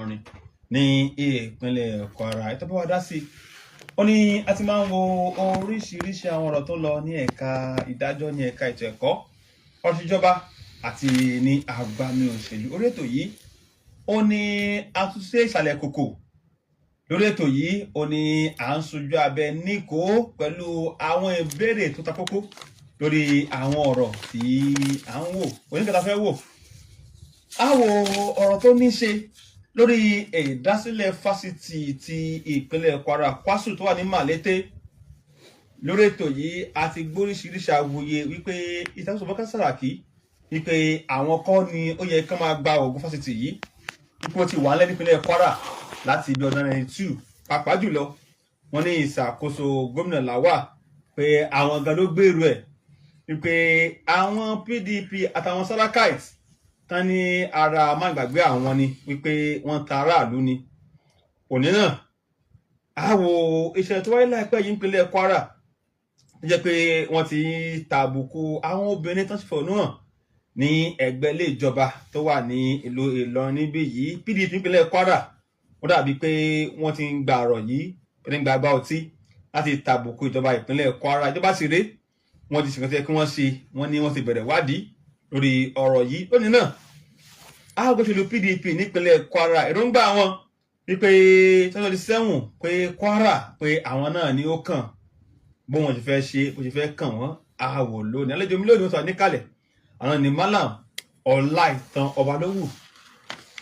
Ìlọrin ní ìpínlẹ̀ Kwara. Ètò bá wa dá sí i, ó ní a ti máa ń wo oríṣiríṣi àwọn ọ̀rọ̀ tó ń lọ ní ẹ̀ka ìdájọ́, ní ẹ̀ka ètò ẹ̀kọ́, ọ̀rọ̀ ìjọba àti ní agbami òṣèlú. Orí ètò yìí, ó ní àtúnṣe ìsàlẹ̀ kòkò. Lórí ètò yìí, ó ní à ń sojú abẹ níkò pẹ̀lú àwọn ìbéèrè tó ta kókó lórí àwọn ọ̀rọ̀ tí à ń wò. Oníkàtà fẹ́ wò á wo ọ̀rọ̀ tó ní ṣe lórí ìdásílẹ̀ fásitì ti ìpínlẹ̀ Kwara, KWASU, tó wà ní Malete. Lórí ètò yìí, a ti gbóríṣiríṣi awuye wípé ìtàkùn Bọ́kà Sàràkí, wípé àwọn kọ́ ni ó yẹ kí wọ́n máa gba ògùn fásitì yìí, wípé ó ti wà nílẹ̀ nípínlẹ̀ Kwara láti ibi ọdún 92. Pàápàá jùlọ, wọ́n ní ìṣàkóso gómìnà Lawal, pé àwọn gan ló gbèrú ẹ̀, wípé àwọn PDP àtàwọn Sarakites tán ní ara má gbàgbé àwọn ni wípé wọ́n ta aráàlú ni. Òní náà, a wo ìṣẹ̀lẹ̀ tó wáyé láìpẹ́ yìí nípínlẹ̀ Kwara, tó jẹ́ pé wọ́n ti tàbùkù àwọn obìnrin tó ti fẹ̀hónú hàn ní ẹgbẹ́ ilé ìjọba tó wà ní ìlú Ìlọrin níbí yìí. PDP nípínlẹ̀ Kwara, ó dàbí pé wọ́n ti ń gba ọ̀rọ̀ yìí ní gbàgbá ọtí láti tàbùkù ìjọba ìpínlẹ̀ Kwara. Ìjọba sì rèé, wọ́n ti ṣèkàn tó yẹ kí wọ́n ṣe. Wọ́n ní wọ́n ti bẹ̀rẹ̀ wádìí lórí ọ̀rọ̀ yìí. Lónìí náà, agbóṣèlú PDP nípínlẹ̀ Kwara, èròǹgbà wọn wípé 2027, pé Kwara, pé àwọn náà ni ó kàn, bó wọn ti fẹ́ ṣe, bó ti fẹ́ kàn wọ́n, àwò lónìí. Àlejò mi lónìí, wọ́n sọ níkàlẹ̀, àwọn ni Malam Ọláìtàn Ọbalówù.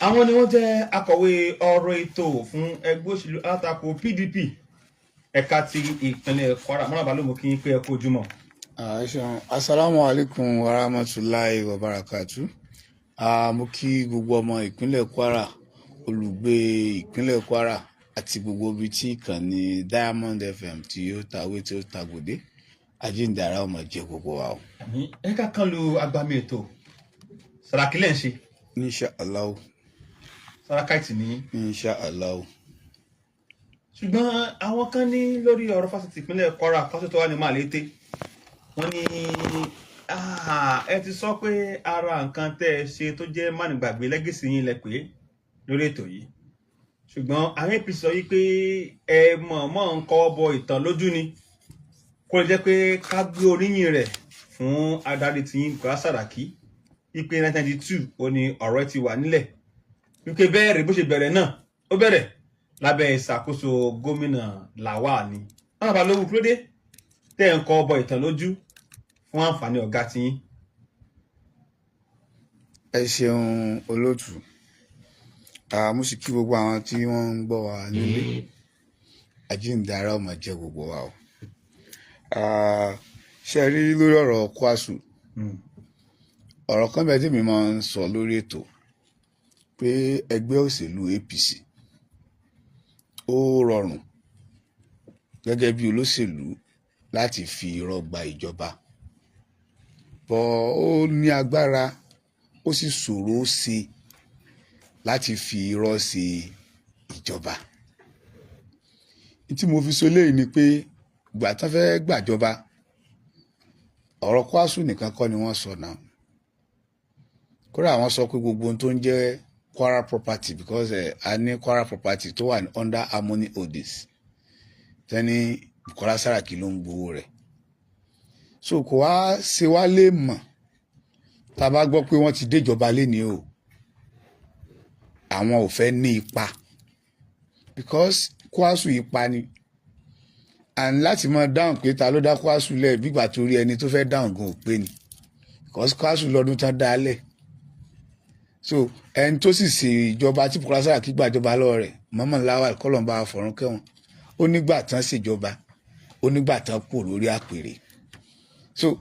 Àwọn ni wọ́n jẹ́ akọ̀wé ọ̀rọ̀ ètò fún ẹgbẹ́ òṣèlú alátakò PDP, ẹ̀ka ti ìpínlẹ̀ Kwara. Mọ́nà Balógun, kí n pé ẹ kú ojúmọ́. Ẹ ṣeun. Asalaamu alaikum wa rahmatulahi wa barakatu. Mo kí gbogbo ọmọ ìpínlẹ̀ Kwara, olùgbé ìpínlẹ̀ Kwara àti gbogbo ibi tí ìkànnì Diamond FM tí ó tàwé tí ó tàgbòdé. Àjíǹdàrà ọmọ jẹ gbogbo wa o. Àmín. Ẹ ká kan lu agbami ètò. Sàràkí lẹ́ ń ṣe? Insha Allah. Sarakite ní? Insha Allah. Ṣùgbọ́n àwọn kan ní lórí ọ̀rọ̀ fásitì ìpínlẹ̀ Kwara, fásitì tó wà ní Malete, wọ́n ní ẹ ti sọ pé ara nǹkan tẹ́ ẹ ṣe tó jẹ́ mánigbàgbé, legacy yín lẹ pé lórí ètò yìí. Ṣùgbọ́n àwọn APC sọ yìí pé ẹ mọ̀ọ́mọ̀ ń kọ́ bọ ìtàn lójú ni, kó lè jẹ́ pé ká gbé oríyìn rẹ̀ fún adarí tí yín, Bukola Saraki, wípé 1992 ó ní ọ̀rọ̀ ti wà nílẹ̀, wípé bẹ́ẹ̀ rí bó ṣe bẹ̀rẹ̀ náà, ó bẹ̀rẹ̀ lábẹ́ ìṣàkóso gómìnà Lawal ni. Wọn bá lówó kúlódé tẹ́ ẹ̀ ń kọ́ bọ ìtàn lójú fún àǹfààní ọ̀gá tiyín? Ẹ ṣeun, olóòtú. Mo sì kí gbogbo àwọn tí wọ́n ń gbọ́ wa nílé. Àjíǹdàrà ọmọ jẹ gbogbo wa o. Ṣe rí lórí ọ̀rọ̀ KWASU, ọ̀rọ̀ kan bẹ́ẹ̀ tí mi máa ń sọ lórí ètò pé ẹgbẹ́ òṣèlú APC, ó rọrùn gẹ́gẹ́ bí olóṣèlú láti fi irọ́ gba ìjọba bọ́, ó ní agbára, ó sì ṣòro ṣe láti fi irọ́ ṣe ìjọba. Tí mo fi sọ léyìí ni pé ìgbà tán fẹ́ gbàjọba, ọ̀rọ̀ KWASU nìkan kọ́ ni wọ́n sọ náà. Kódà wọ́n sọ pé gbogbo ohun tó ń jẹ́ Kwara Property, because a ní Kwara Property tó wà ní under Harmony Holdings tẹ́ni Bukola Saraki ló ń gbowó rẹ̀. So kò wá ṣe wá lè mọ̀, tá a bá gbọ́ pé wọ́n ti déjọba lénìí o, àwọn ò fẹ́ ní ipa, because KWASU ipa ni. And láti máa dáhùn pé ta ló dá KWASU lẹ̀, bígbà tó rí ẹni tó fẹ́ dáhùn gan ò pé ni, because KWASU lọ́dún tán dá lẹ̀. So ẹni tó sì ṣe ìjọba tí Bukola Saraki gbàjọba lọ́wọ́ rẹ̀, Muhammad Lawal, kọ́lọ́mbà fọ̀rún kẹ́wọ̀n, ó nígbà tán ṣèjọba, ó nígbà tán kú lórí àpèrè. So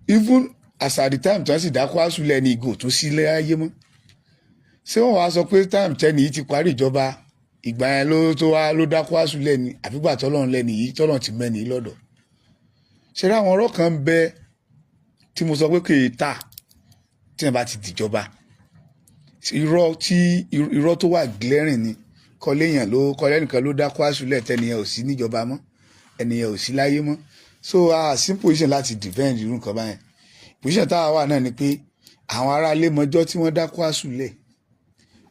even as at the time tí wọ́n sì dá KWASU lẹ̀ ní ìgò tún sí láyé mọ́. Ṣé wọ́n wàá sọ pé time tẹ́ni yìí ti parí ìjọba, ìgbà yẹn ló tó wá ló dá KWASU lẹ́ni, àbígbà tọ́lọ́run lẹ́ni yìí, tọ́lọ́run ti mẹ́ni lọ́dọ̀? Ṣe rí àwọn ọ̀rọ̀ kan bẹ tí mo sọ pé kì í ta tí wọ́n bá ti dìjọba. Irọ́ tí irọ́ tó wà glaring ni kọ́léyàn ló kọ́lẹ́nìkan ló dá KWASU lẹ̀, tẹ́niyẹn ò sí níjọba mọ́, ẹnìyẹn ò sí láyé mọ́. So a sí position láti defend irú nǹkan báyẹn. Position táwa wà náà ni pé àwọn aráalé mọjọ́ tí wọ́n dá KWASU lẹ̀.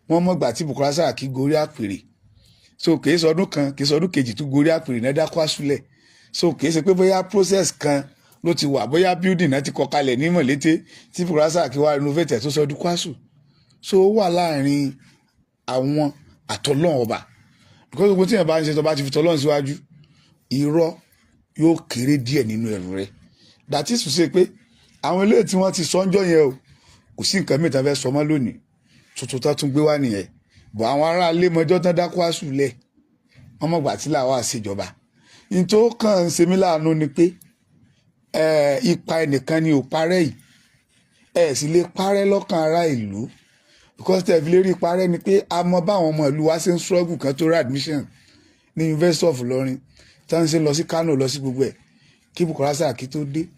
Wọ́n mọ̀gbà tí Bukola Saraki gorí àpèrè. So kìí sọ ọdún kan, kìí sọ ọdún kejì tó gorí àpèrè náà dá KWASU lẹ̀. So kìí ṣe pé bóyá process kan ló ti wà, bóyá building náà ti kọ́ kalẹ̀ ní Mọ̀lété tí Bukola Saraki wá renovate ẹ̀ tó sọ ọdún KWASU. So ó wà láàrin àwọn àtọlọ́run ọba, because gbogbo tí yẹn bá ń ṣe, tó bá ti fi tọlọ́run síwájú, irọ́ yóò kéré díẹ̀ nínú ẹrù rẹ̀. That is to say pé àwọn eléyìí tí wọ́n ti sọ́njọ́ yẹn o, kò sí nǹkan mìíràn fẹ́ sọ mọ́ lónìí. Tuntun tó tún gbé wá nìyẹn bọ̀. Àwọn aráalé mọjọ́ tán dá KWASU lẹ̀, wọ́n mọ̀gbà tí làwọn àṣejọba. Ní tó kàn ń ṣe mí láàánú ni pé ipa ẹnìkan ni ò parẹ́ yìí, ẹ sì lè parẹ́ lọ́kàn ará ìlú, because tẹ̀ fi lè rí parẹ́ ni pé a mọ báwọn ọmọ ìlú wa ṣe ń struggle kan tó rí admission ní University of Ìlọrin, tí wọ́n ń ṣe lọ sí Kano, lọ sí gbogbo ẹ̀, kí Bukola Saraki tó dé.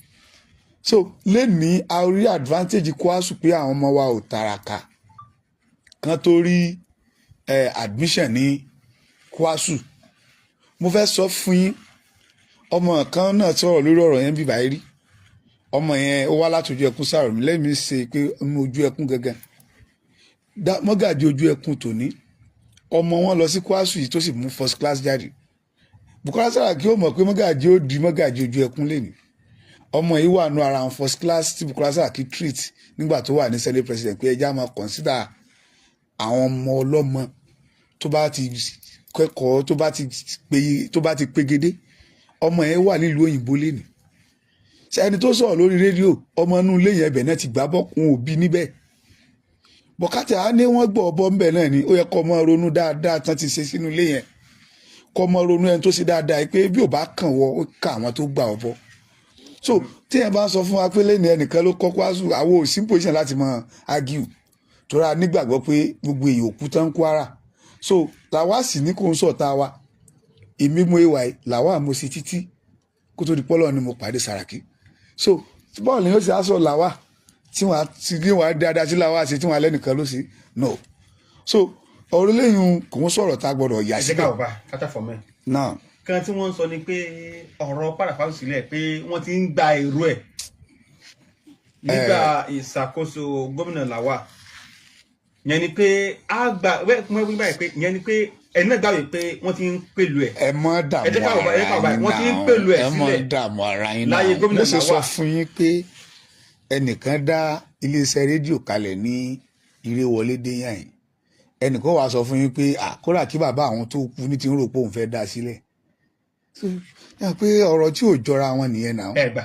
So lẹ́ni a rí advantage KWASU pé àwọn ọmọ wa ò tàràkà kan tó rí admission ní KWASU. Mo fẹ́ sọ fún yín, ọmọ kan náà sọ̀rọ̀ lórí ọ̀rọ̀ yẹn bíbá rí. Ọmọ yẹn, ó wá láti ojú ẹkún sàrò mi lẹ́mìí ṣe pé inú ojú ẹkún gangan mọ́gàjì ojú ẹkún tòní, ọmọ wọn lọ sí KWASU yìí tó sì mú first class jáde. Bukola Saraki ó mọ̀ pé mọ́gàjì ó di mọ́gàjì ojú ẹkún lẹ́nu. Ọmọ yìí wà nù ara àwọn first class tí Bukola Saraki treat nígbà tó wà ní senate president, pé ẹja máa consider àwọn ọmọ ọlọ́mọ tó bá ti kẹ́kọ̀ọ́, tó bá ti pé, tó bá ti pegedé. Ọmọ yẹn wà nílùú òyìnbó lẹ́nu. Ṣé ẹni tó sọ̀rọ̀ lórí rédíò, ọmọ inú ilé yẹn ibẹ̀ náà ti gbá bọ́kùn òbí níbẹ̀ bọ̀kátà á ní wọ́n gbọ́ ọbọ̀ ńbẹ̀ náà ni. Ó yẹ kó ọmọ ronú dáadáa tán ti ṣe sínú ilé yẹn, kó ọmọ ronú ẹni tó ṣe dáadáa pé bí ò bá kàn wọ, ó kà àwọn tó gbà ọ bọ́. So tí yẹn bá sọ fún wa pé lẹ́nu ẹnìkan ló kọ́ KWASU, àwọn ò sí position láti mọ argue, torí a nígbàgbọ́ pé gbogbo èèyàn òkú tán Kwara. So làwa sì ní kò ń sọ̀tà wa. Èmi mú ìwà yìí làwa mo ṣe títí kó tó di pọ́lọ́ ni mo pàdé Sàràkí. So bọ́ọ̀lù ni ó ti aṣọ làwa tí wọ́n ti ní wàá dáadáa sí làwa ṣe tí wọ́n alẹ́ nìkan ló ṣe no. So ọ̀rọ̀ lẹ́yìn kò ń sọ̀rọ̀ tá a gbọ́dọ̀ yà Ẹ jẹ́ síbẹ̀. ká wò bá kátà fọ̀ mẹ́. Náà. Kan tí wọ́n ń sọ ni pé ọ̀rọ̀ pàràpàrọ̀ sílẹ̀ pé wọ́n ti ń gba èrò ẹ̀ nígbà ìṣàkóso gómìnà Lawal yẹn, ni pé a gba wọ́n wí báyìí pé ìyẹn ni pé ẹni náà gbàgbé pé wọ́n ti ń pèlú ẹ̀. Ẹ mọ́ Ẹ dààmú jẹ́ ká wò bá- ẹ jẹ́ ká wò ara báyìí. yín Wọ́n ti ń náà. pèlú ẹ̀ Ẹ mọ́ sílẹ̀ dààmú ara yín láyé náà. gómìnà Mo ṣe sọ Lawal. fún yín pé ẹnìkan dá iléeṣẹ́ rédíò kalẹ̀ ní Ìrèwọlé dé yàn yín, ẹnìkan wàá sọ fún yín pé àkórà kí bàbá àwọn tó kú ní ti ń rò pé òun fẹ́ dá sílẹ̀. So yà pé ọ̀rọ̀ tí ò jọra wọn nìyẹn náà. Ẹ gbà.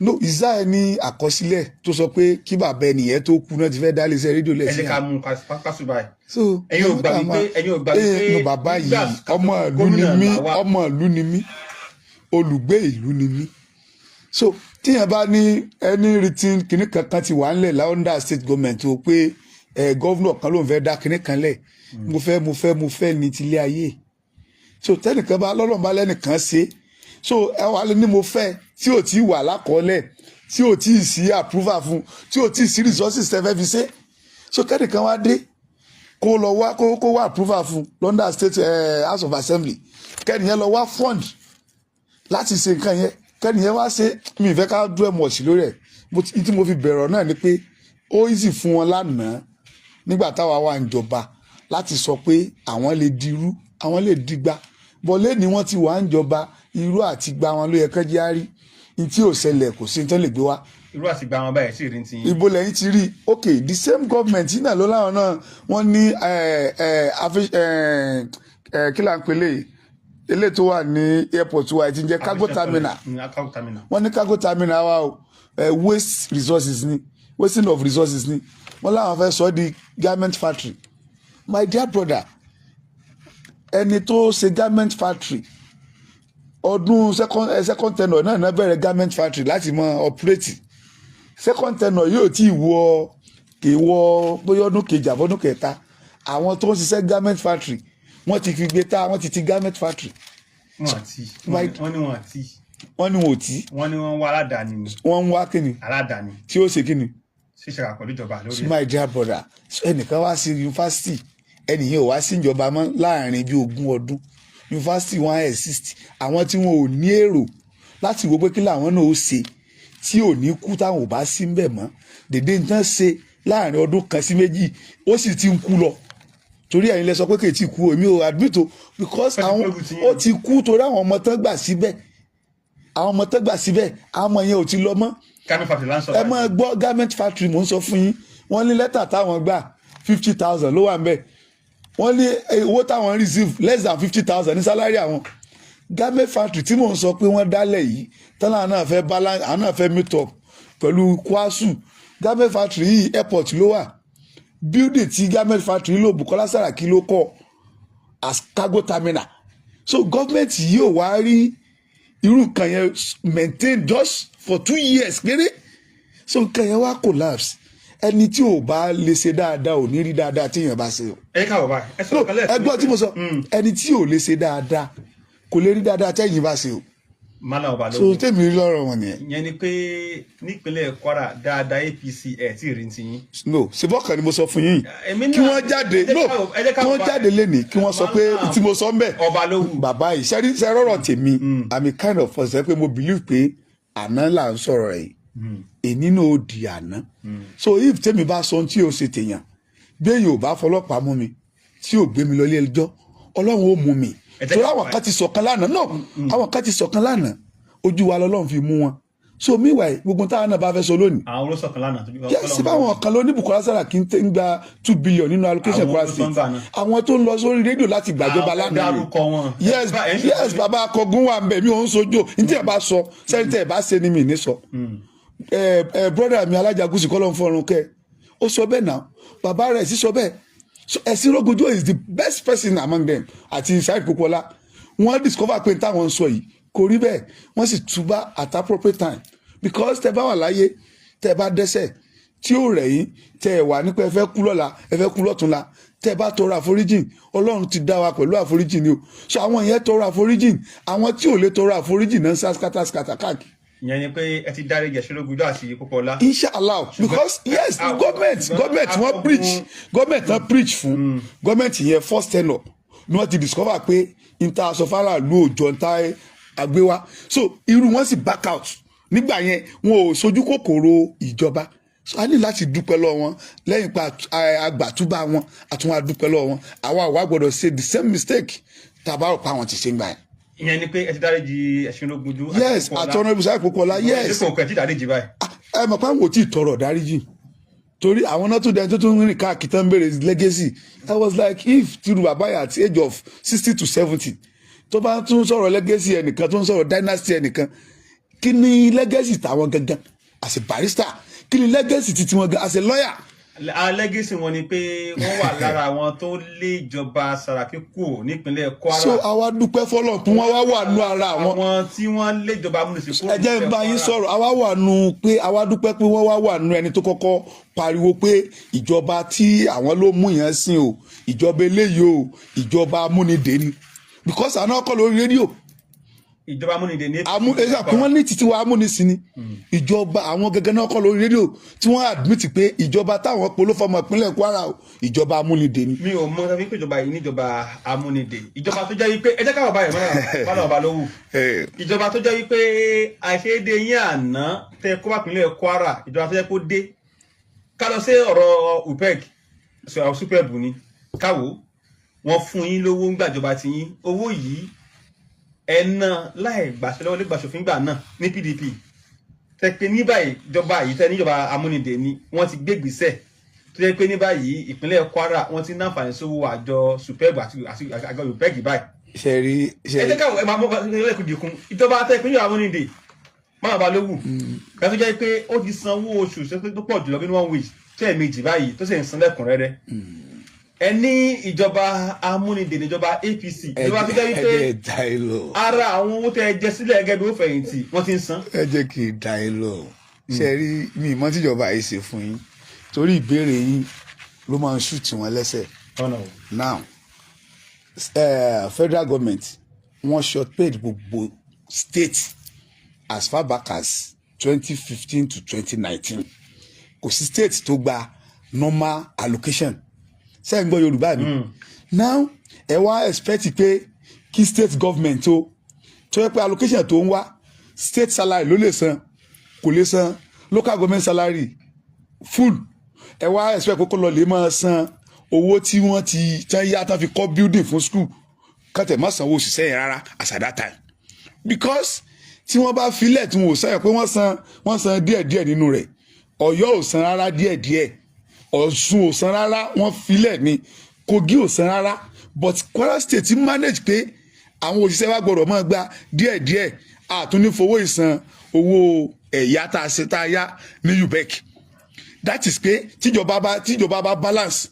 No, ìsá ẹ ní àkọsílẹ̀ tó sọ pé kí bàbá ẹnìyẹn tó kú náà ti fẹ́ dá iléeṣẹ́ rédíò Ẹ lẹ̀ jẹ́ sí ká yàn. mú kásù báyìí. So Ẹ̀yin ò gbà wípé no, bàbá yìí, nígbà ọmọ ìlú ni gómìnà mí. Lawal. Ọmọ ìlú ni mí, olùgbé ìlú ni mí. So tíyẹn bá ní ẹni written kinní kankan ti wà ńlẹ̀ under state government o, pé ẹ governor kan ló ń fẹ́ dá kinní kan lẹ̀, mo fẹ́ ní tilé ayé. So tẹnìkan bá lọ́lọ́run bá lẹ́nìkan ṣe, so ẹ wà ní mo fẹ́ tí ò tí wà lákọọ́lẹ̀, tí ò tí ì sí approval fún, tí ò tí ì sí resources tẹ́ fẹ́ fi ṣe. So kẹ́nìkan wá dé kó lọ wá kó wá approval fún London State House of Assembly, kẹ́nìyẹn lọ wá fund láti ṣe nǹkan yẹn, kẹ́nìyẹn wá ṣe. Mi ì fẹ́ ká dúró mọ̀ sí lórí ẹ̀. Tí mo fi bẹ̀rọ̀ náà ni pé ó easy fún wọn lánàá nígbà táwa wà ń jọba láti sọ pé àwọn lè dirú, àwọn lè digba bọ́. Lẹ́ni wọ́n ti wà ń jọba, irú àti gba wọn ló yẹ kán jẹ́ àárí ní tí ò ṣẹlẹ̀, kò sí ní tán lè gbé wá. Irú àtìgbà wọn báyìí sì rí ti yín. Ibo lẹ́yìn ti rí? Ok, the same government yìí náà ló láwọn náà wọ́n ní kí là ń pè lè eléyìí tó wà ní airport wa ti ń jẹ́ cargo terminal. Cargo terminal. Wọ́n ní cargo terminal wa o, waste resources ni, wasting of resources ni. Wọ́n láwọn fẹ́ sọ di garment factory. My dear brother, ẹni tó ṣe garment factory ọdún second tenure náà bẹ̀rẹ̀ garment factory láti mọ operate. Second tenure yóò tí ì wọ, kì í wọ bóyá ọdún kejì àbọ̀dún kẹta, àwọn tó ń ṣiṣẹ́ garment factory wọ́n ti fi gbé tá, wọ́n ti ti garment factory. Wọn àti wọ́n ní wọn àti Wọ́n ní wọn ò tí. Wọ́n ní wọ́n wá aládàáni ni. Wọ́n ń wá kíni? Aládàáni. Tí ó ṣe kíni? Ṣíṣe pẹ̀lú ìjọba lórí ẹ̀. My dear brother, so ẹnìkan wá sí yunifásitì, ẹnìyẹn ò wá sí ìjọba mọ́ láàrin bí 20 ọdún, yunifásitì wọn exist. Àwọn tí wọn ò ní èrò láti wo pé kí làwọn náà ó ṣe tí ò ní kú táwọn ò bá sí ń bẹ̀ mọ́, dèdè nǹkan ṣe Láàrin ọdún 1 sí 2, ó sì ti ń kú lọ, torí ẹ̀yin lẹ sọ pé kì í ti kú. Èmi ò admit o, because Ó ti àwọn gbógun ti yín. Ó ti kú torí àwọn ọmọ tán gbà síbẹ̀, àwọn ọmọ tán gbà síbẹ̀, àwọn ọmọ yẹn ò ti lọ mọ́. Garment factory là ń sọ Ẹ báyìí. máa gbọ́, garment factory mò ń sọ fún yín. Wọ́n ní lẹ́tà táwọn gbà, 50,000 ló wà ń bẹ̀. Wọ́n ní owó táwọn receive, less than 50,000 ní salary àwọn. Garment factory tí mò ń sọ pé wọ́n dálẹ̀ yìí tọ́lá náà fẹ́ balance, àwọn náà fẹ́ meet up pẹ̀lú KWASU. Garment factory yìí, airport ló wà. Building tí garment factory lò, Bukola Saraki ló kọ́ as cargo terminal. So government yìí ò wá rí irú nǹkan yẹn maintain just for 2 years péré. So nǹkan yẹn wá collapse. Ẹni tí ò bá lè ṣe dáadáa ò ní rí dáadáa tí èèyàn bá ṣe o. Ẹ káàbọ̀ báyìí, ẹ No, sọ̀rọ̀ kan lẹ́ẹ̀kan. ẹ gbọ́ tí mo sọ, ẹni tí ò lè ṣe dáadáa kò lè rí dáadáa tẹ́yìn bá ṣe o. Málà ọba So lógún. tèmi rí lọ́rọ̀ wọn nìyẹn. Ìyẹn ni pé nípínlẹ̀ Kwara, dáadáa APC ẹ̀ tí ì rí ti yín. No, ṣebọ́kàn ni mo sọ fún yín. Èmi Kí náà- wọ́n jáde, ẹ jẹ́ no, ẹ jẹ́ kí wọ́n káwọ́ jáde lénìí, kí wọ́n sọ pé Málà tí mo sọ ń bẹ̀. Ọba ló wù. Bàbá yìí, sẹ́rí sẹ́rọ̀rọ̀ tèmi, I'm a kind of person pé mo believe pé àná là ń sọ̀rọ̀ rẹ̀ yìí, èní náà ó di àná. So if tèmi bá sọ ohun tí o ṣe tèèyàn, béèyàn ò bá fọlọ́pàá mú mi, tí ò gbé mi lọ ilé ẹjọ́, Ọlọ́run ó mú mi. Ẹ jẹ́ Torí ká àwọn kan ti sọ̀kan lánàá náà, àwọn kan ti sọ̀kan lánàá, ojú wa lọ́lọ́run fi mú wọn. So meanwhile, gbogbo táwọn náà bá fẹ́ sọ lónìí. Àwọn olóṣọ̀kan lánàá tó bí Yes, báwọn kan ló ní Bukola Saraki ń gba 2 billion nínú allocation Àwọn Kwara olóṣọ́ ń State. gbà náà. Àwọn tó ń lọ sórí rédíò láti gbàjọba Àwọn lánàá rè. dárúkọ wọn. Yes. Ẹ ń Yes, bàbá akọgun wà ń bẹ. Mi ò ń sojú ní tí ẹ bá sọ sẹ́ni tẹ́ ẹ bá ṣe ni mi ní sọ. Ẹ ẹ, brother mi Alájàgúsì, kọ́ ló ń fọrun kẹ́, ó sọ bẹ́ẹ̀ náà, bàbá rẹ̀ sì sọ bẹ́ẹ̀. So Ẹ̀sìnrógunjó is the best person among them, àti Saheed Popoola. Wọ́n discover pé táwọn ń sọ yìí kò rí bẹ́ẹ̀, wọ́n sì túbá at appropriate time, because tẹ́ bá wà láyé, tẹ́ bá dẹ́ṣẹ̀ tí ó rẹ̀ yín, tẹ́ ẹ wà nípa ẹ fẹ́ kú lọ́la, ẹ fẹ́ kú lọ́túnla, tẹ́ bá tọrọ àforíjìn, Ọlọ́run ti dá wa pẹ̀lú àforíjìn ni o. So àwọn yẹn tọrọ àforíjìn, àwọn tí ò lè tọrọ àforíjìn náà ń sá scatter scatter káàkiri. Ìyẹn ni pé ẹ ti dárí Ẹ̀sìnrógunjó àti Popoola. Inshallah, because yes, government government wọ́n preach, government wọ́n preach fún government yẹn, first tenure ni wọ́n ti discover pé nta sọfárà lu òjò nta àgbéwá. So irú wọn sì back out nígbà yẹn, wọn ò sojú kòkòrò ìjọba. So a ní láti dúpẹ́ lọ́wọ́ wọn lẹ́yìn pa àgbàtúbà wọn, àtúnwá dúpẹ́ lọ́wọ́ wọn. Àwa àwa gbọ́dọ̀ ṣe the same mistake tàbá rò pa àwọn ti ṣe ń gbà yẹn. Ìyẹn ni pé ẹ ti dárí jì Ẹ̀sìnrógunjó àti Yes. Popoola. Àtọ́nà ibùsọ̀ Popoola, yes. Dípò kẹ́ ti dárí jì báyìí. Ẹ mọ̀ pé àwọn ò tí ì tọrọ dáríjì, torí àwọn náà tún dẹni tó tún rìn káàkiri tán béèrè legacy. I was like, if tiru bàbá yà at age of 60 to 70 tó bá tún sọ̀rọ̀ legacy ẹnìkan, tó ń sọ̀rọ̀ dynasty ẹnìkan, kí ni legacy tàwọn gangan as a barrister? Kí ni legacy titi wọn gan as a lawyer? Legacy wọn ni pé wọ́n wà lára àwọn tó lé ìjọba Saraki kúrò nípínlẹ̀ Kwara. So àwa dúpẹ́ fọlọ́run pé wọ́n wá wà nù ara àwọn. Àwọn tí wọ́n lé ìjọba amúnisìn kúrò Ẹ jẹ́ n bá yín nípínlẹ̀ Kwara. sọ̀rọ̀. Àwa wà nù pé àwa dúpẹ́ pé wọ́n wá wà nù ẹni tó kọ́kọ́ pariwo pé ìjọba tí àwọn ló mú yẹn sìn o, ìjọba eléyìí o, ìjọba amúnidé ni, because àná kọ́ lórí rédíò. Ìjọba amúnidé ní Amú ẹ̀sà pé wọ́n ní títí wa amúnisìn ni ìjọba àwọn gẹ́gẹ́ náà kọ́ lórí rédíò tí wọ́n admit pé ìjọba táwọn polófọmọ ìpínlẹ̀ Kwara o, ìjọba amúnidé ni. Mi ò mọ tàbí pé ìjọba yìí níjọba amúnidé, ìjọba tó jẹ́ wípé, ẹ jẹ́ káwọ̀ báyìí mọ́nà ọba ló wù, ìjọba tó jẹ́ wípé àìṣedéédé yín àná tẹ kó bá ìpínlẹ̀ Kwara, ìjọba tó jẹ́ kó dé. Ká lọ sí ọ̀rọ̀ UPEC, SUBEB ni káwó wọ́n fún yín lówó ń gbàjọba ti yín. Owó yìí ẹ ná láì gbàṣẹ lọ́wọ́ lè gbàṣòfin gbà náà ní PDP tẹ pé ní báyìí, ìjọba yìí tẹ níjọba amúnidè ni, wọ́n ti gbé ìgbésẹ̀ tó jẹ́ pé ní báyìí ìpínlẹ̀ Kwara wọ́n ti ní àǹfààní sówó àjọ SUBEB àti àjọ UPEC báyìí. Ṣe rí ṣe Ẹ jẹ́ káwọ́ ẹ máa mọ́ ẹlẹ́kùn dìkun ìjọba tẹ ìpínlẹ̀ amúnidè máa bá lówù kan tó jẹ́ pé ó ti sanwó oṣù tó pọ̀ jùlọ bí one week tó ẹ̀ méjì báyìí tó sì ń san lẹ́kùnrẹ́rẹ́. Ẹ ní ìjọba amúnidè níjọba APC, ìjọba tó jẹ́ ẹ wípé jẹ́ dá ẹ lọ. ara àwọn owó tẹ ẹ jẹ sílẹ̀ gẹ́gẹ́ bí ó fẹ̀yìntì wọ́n ti ń san. Ẹ jẹ́ kí n dá ẹ lọ. Ṣe rí mi ìmọ̀ tíjọba yìí ṣe fún yín, torí ìbéèrè yín ló máa ń ṣùtì wọn lẹ́sẹ̀. Ọ̀nà o. Now, federal government wọ́n short paid gbogbo state as far back as 2015 to 2019. Kò sí state tó gba normal allocation. Ṣé ń gbọ́ Yorùbá mi? Now, ẹ wá expect pé kí state government tó yẹ pé allocation tó ń wá, state salary ló lè san, kò lè san local government salary full. Ẹ wá expect kókó lọ lè máa san owó tí wọ́n ti tán yá tán fi kọ́ building fún school, kàtẹ́ má sanwó òṣìṣẹ́ yẹn rárá as at that time, because tí wọ́n bá filẹ̀ tí wọ́n ò sẹ́yìn pé wọ́n san díẹ̀díẹ̀ nínú rẹ̀. Ọ̀yọ́ ò san rárá díẹ̀díẹ̀, Ọ̀ṣun ò san rárá, wọ́n filẹ̀ ní, Kogi ò san rárá, but Kwara State ti manage pé àwọn òṣìṣẹ́ wa gbọ́dọ̀ máa gba díẹ̀díẹ̀, àtúnífowó ìsan owó ẹ̀yà tá a ṣe tá a yá ní UBEC. That is pé tíjọba bá balance,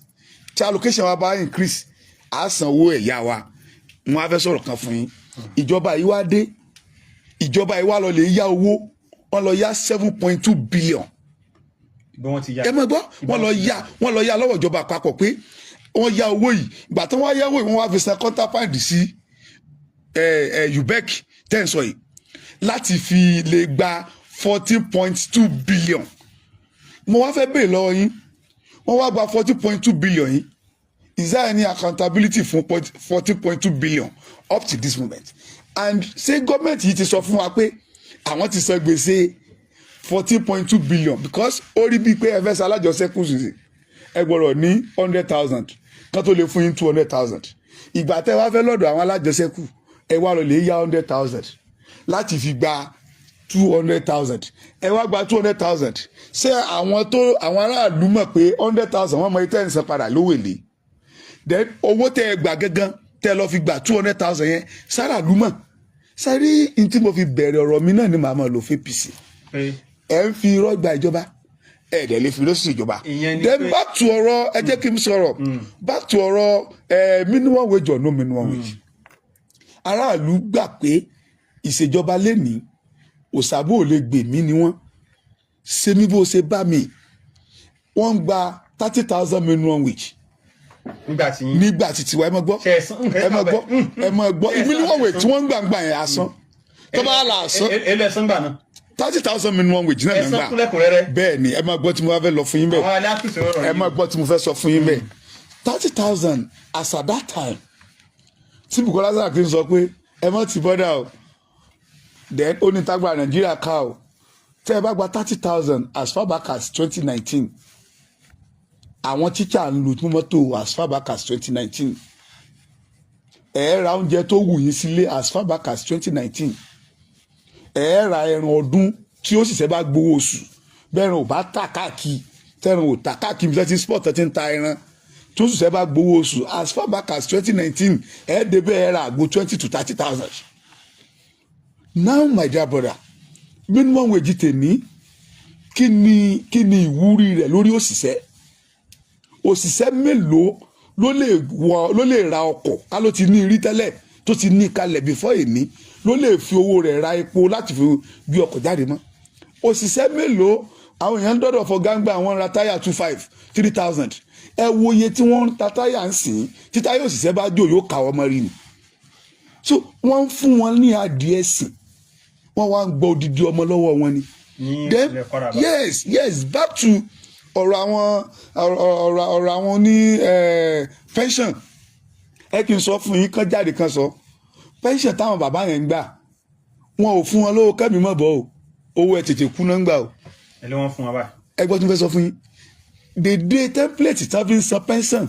tí allocation wa bá increase, á san owó ẹ̀yà wa. Wọn á fẹ́ sọ̀rọ̀ kan fún yín. Ìjọba yìí wá dé, ìjọba yìí wá lọ lè yá owó, wọ́n lọ yá 7.2 billion. Bí wọ́n ti yá? Ẹ máa gbọ́, wọ́n lọ yá lọ́wọ́ ìjọba àpapọ̀ pé wọ́n yá owó yìí. Ìgbà tí wọ́n yá owó yìí, wọ́n wá fi san counterpart sí ẹ ẹ UBEC tẹ́ ń sọ yìí láti fi lè gba 14.2 billion. Mo wá fẹ́ béèrè lọ́wọ́ yín, wọ́n wá gba 14.2 billion yìí, is there any accountability fún 14.2 billion up to this moment? And ṣé gọ́ọ̀mẹ̀ntì yìí ti sọ fún wa pé àwọn ti san gbèsè 14.2 billion? Because ó rí bíi pé ẹ fẹ́ ṣe alájọṣẹ́kù sí, ẹ gbọ́dọ̀ ní 100,000 kán tó lè fún yín 200,000. Ìgbà tẹ́ wá fẹ́ lọ́dọ̀ àwọn alájọṣẹ́kù, ẹ wá lọ lè yá 100,000 láti fi gba 200,000. Ẹ wá gba 200,000, ṣé àwọn tó àwọn aráàlú mọ̀ pé 100,000 wọ́n mọ itẹ́ ń san padà lówó èlé? Then owó tẹ́ ẹ gbà gángan tẹ́ ẹ lọ fi gba 200,000 yẹn, sáràlú mọ̀ sáré ní tí mo fi bẹ̀rẹ̀ ọ̀rọ̀ mi náà ni màá máa lò fún APC. Pé Ẹ ń fi irọ́ gba ìjọba, ẹ dẹ̀ lè fi irọ́ sí ìjọba. Ìyẹn ni Then pé- back to ọ̀rọ̀, ẹ jẹ́ kí n sọ̀rọ̀, back to ọ̀rọ̀ minimum wage or no minimum wage. Aráàlú gbà pé ìṣèjọba lẹ́nìí, òṣàbò ò lè gbè mí ni wọ́n ṣe mí bó ṣe bá mi. Wọ́n ń gba 30,000 minimum wage Nígbà tí nígbà tí tiwa. Ẹ mọ gbọ́. Ṣe ẹ̀sán Ẹ mọ gbọ́, ẹ mọ gbọ́, minimum wage tí wọ́n ń gbà ń gbà yẹn, asán tó bá là asán. Èlò ẹ̀sán gbà náà? 30,000 minimum wage náà Ẹ̀sán gbà. kúnlẹ̀kùnrẹ́rẹ́. Bẹ́ẹ̀ ni. Ẹ máa gbọ́ tí mo bá fẹ́ lọ fún yín bẹ́ẹ̀. Àwọn alẹ́ àkùsọ̀ ọ̀rọ̀ Ẹ yìí. máa gbọ́ tí mo fẹ́ sọ fún yín bẹ́ẹ̀. 30,000 as at that time tí Bukola Saraki ń sọ pé ẹ má ti bọ́dà o, then ó ní tágbà Nàìjíríà ká o. Tẹ́ ẹ bá gba 30,000 as far back as 2019, àwọn tíṣà ń lu mọ́tò as far back as 2019, ẹ ra oúnjẹ tó wù yín sílé as far back as 2019, ẹ ra ẹran ọdún tí ó sì ṣe bá gbowó oṣù bẹ́ẹ̀rẹ̀ ò bá tà káàkiri, tẹ́ran ò tà káàkiri bí wọ́n ti ń sport tẹ́ ti ń ta ẹran tó sì ṣe bá gbowó oṣù as far back as 2019, ẹ débẹ̀ ẹ ra àgbo 20 to 30,000. Now, my dear brother, minimum wage tèmi, kí ni ìwúrí rẹ̀ lórí òṣìṣẹ́? Òṣìṣẹ́ mélòó ló lè wọ, ló lè ra ọkọ̀ ká ló ti ní rí tẹ́lẹ̀ tó ti ní kalẹ̀ before èmi, ló lè fi owó rẹ̀ ra epo láti fi gbé ọkọ̀ jáde mọ́? Òṣìṣẹ́ mélòó? Àwọn èèyàn ń dọ́dọ̀ fọ gángba, àwọn ra táyà two five, 3,000. Ẹ wo iye tí wọ́n ń ta táyà ń sìn. Tí táyà òṣìṣẹ́ bá jò, yóò kà ọmọ rí ni. So wọ́n ń fún wọn ní adìẹ sìn, wọ́n wá ń gbọ́ odidi ọmọ lọ́wọ́ wọn ni. Ní Then ilẹ̀ Kwara bá. Yes, back to ọ̀rọ̀ àwọn ní pension. Ẹ kì í sọ fún yín kán jáde kan sọ pension táwọn bàbá yẹn ń gbà, wọn ò fún wọn lówó kẹ́mi mọ̀ bọ́ o. Owó ẹ̀ tètè kú náà ń gbà o. Ẹ lé wọn fún wa báyìí. Ẹ gbọ́ tí mo fẹ́ sọ fún yín. Dèdè template tí wọ́n fi ń san pension